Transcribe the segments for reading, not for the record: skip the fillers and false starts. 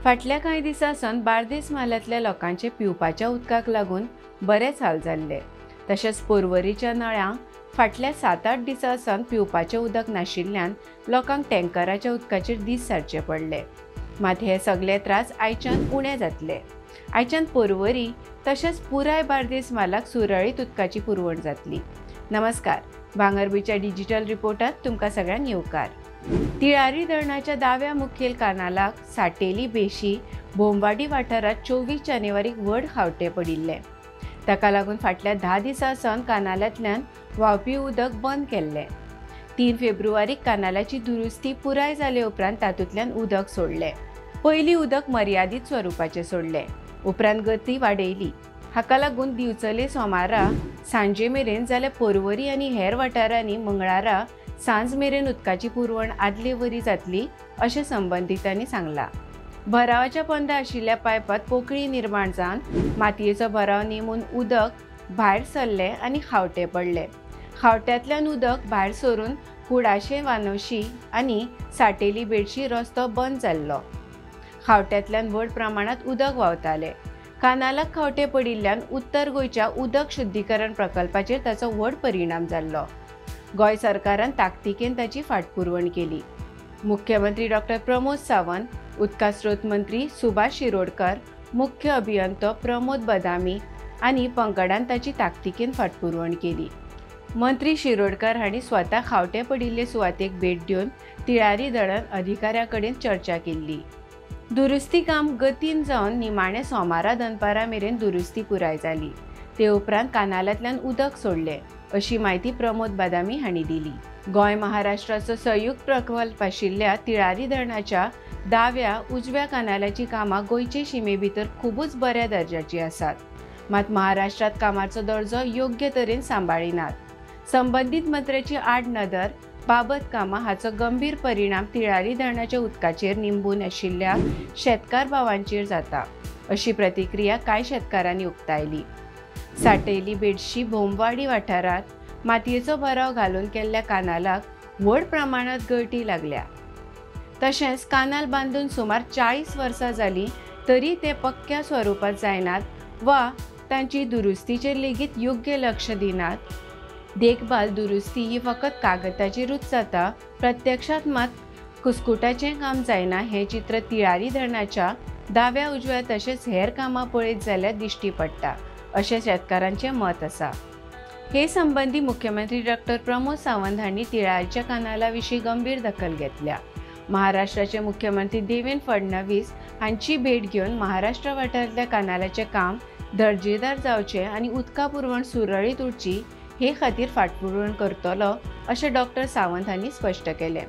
फाटल्या कांय दिसां सावन बार्देस म्हालांतल्या लोकांचे पिवपाच्या उदकाक लागून बरेच हाल जाल्ले. तशेंच पोरवरीच्या नळ्यांक फाटल्या 7-8 दिसां सावन पिवपाचें उदक नाशिल्ल्यान लोकांक टँकराच्या उदकाचेर दीस सारचे पडले. मात हे सगळे त्रास आयच्यान उणे जातले. आयच्यान पोरवरी तशेंच पुराय बार्देस म्हालाक सुरळीत उदकाची पुरवण जातली. नमस्कार, भांगरभूंयच्या डिजिटल रिपोर्टात तुमकां सगळ्यांक येवकार. तिळारी धरणाच्या दाव्या मुखेल कानालाक साटेली बेशी भोमवाडी वाठारांत 24 जानेवारीक व्हड खावटे पडिल्ले. ताका लागून फाटल्या 10 दिसां सावन कानालांतल्यान व्हांवपी उदक बंद केल्लें. 3 फेब्रुवारीक कानालाची दुरुस्ती पुराय जाले उपरांत तातूंतल्यान उदक सोडलें. पयलीं उदक मर्यादीत स्वरुपाचें सोडलें, उपरांत गती वाडयली. हाका लागून दिवचले सोमारा सांजे मेरेन जाल्यार पोरवरी आनी हेर वाठारांनी मंगळारा सांज मेरेन उदकाची पुरवण आदले वरी जातली अशें संबंदितांनी सांगलां. भरावाच्या पोंदा आशिल्ल्या पायपांत पोकळी निर्माण जावन मातयेचो भराव नेमून उदक भायर सरलें आनी खावटे पडले. खावट्यांतल्यान उदक भायर सरून कुडाशे वानोशी आनी साटेली बेडशी रस्तो बंद जाल्लो. खावट्यांतल्यान व्हड प्रमाणांत उदक व्हांवतालें. कानालाक खावटे पडिल्ल्यान उत्तर गोंयच्या उदक शुद्धीकरण प्रकल्पाचेर ताचो व्हड परिणाम जाल्लो. गोंय सरकारान ताकतिकेन ताची फाटपुरवण केली. मुख्यमंत्री डॉक्टर प्रमोद सावंत, उदका स्रोत मंत्री सुभाष शिरोडकर, मुख्य अभियंतो प्रमोद बदामी आनी पंगडान ताची ताकतिकेन फाटपुरवण केली. मंत्री शिरोडकर हांणी स्वता खावटे पडिल्ले सुवातेक भेट दिवन तिळारी धरण अधिकाऱ्यां कडेन चर्चा केल्ली. दुरुस्ती काम गतीन जावन निमाणे सोमारा दनपारा मेरेन दुरुस्ती पुराय जाली. ते उपरांत कानालांतल्यान उदक सोडलें अशी म्हायती प्रमोद बदामी हांणी दिली. गोंय महाराष्ट्राचो संयुक्त प्रकल्प आशिल्ल्या तिळारी धरणाच्या दाव्या उजव्या कानालाची कामां गोंयचे शिमे भितर खुबूच बऱ्या दर्जाची आसात. मात महाराष्ट्रांत कामाचो दर्जो योग्य तरेन सांबाळिनात. संबंदीत मंत्र्याची आडनदर, बाबत कामां हाचो गंभीर परिणाम तिळारी धरणाच्या उदकाचेर निंबून आशिल्ल्या शेतकार भावांचेर जाता अशी प्रतिक्रिया कांय शेतकारांनी उक्तायली. साटेली बेडशी भोमवाडी वाठारांत मातयेचो भराव घालून केल्ल्या कानालाक व्हड प्रमाणांत गळटी लागल्या. तशेंच कानाल बांदून सुमार 40 वर्सां जालीं तरी ते पक्क्या स्वरुपांत जायनात वा तांची दुरुस्तीचेर लेगीत योग्य लक्ष दिनात. देखभाल दुरुस्ती ही फकत कागदाचेरूच जाता, प्रत्यक्षांत मात कुस्कुटाचें काम जायना हें चित्र तिळारी धरणाच्या दाव्या उजव्या तशेंच हेर कामां पळयत जाल्यार दिश्टी पडटा अशें शेतकारांचें मत आसा. हे संबंदी मुख्यमंत्री डॉक्टर प्रमोद सावंत हांणी तिळारीच्या कानाला विशीं गंभीर दखल घेतल्या. महाराष्ट्राचे मुख्यमंत्री देवेंद्र फडणवीस हांची भेट घेवन महाराष्ट्र वाठारांतल्या कानालाचें काम दर्जेदार जावचें आनी उदका पुरवण सुरळीत उरची हे खातीर फाटपुरवण करतलो अशें डॉक्टर सावंत हांणी स्पश्ट केलें.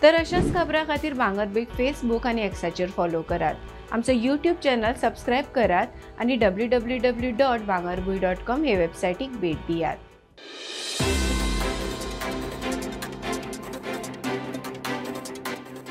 तर अशाच खबरां खातीर भांगरभूंय फेसबूक आनी एक्साचेर फॉलो करात. आमचो यूट्यूब चॅनल सबस्क्रायब करात आनी www.bhangarbhuy.com हे वेबसायटीक भेट दियात.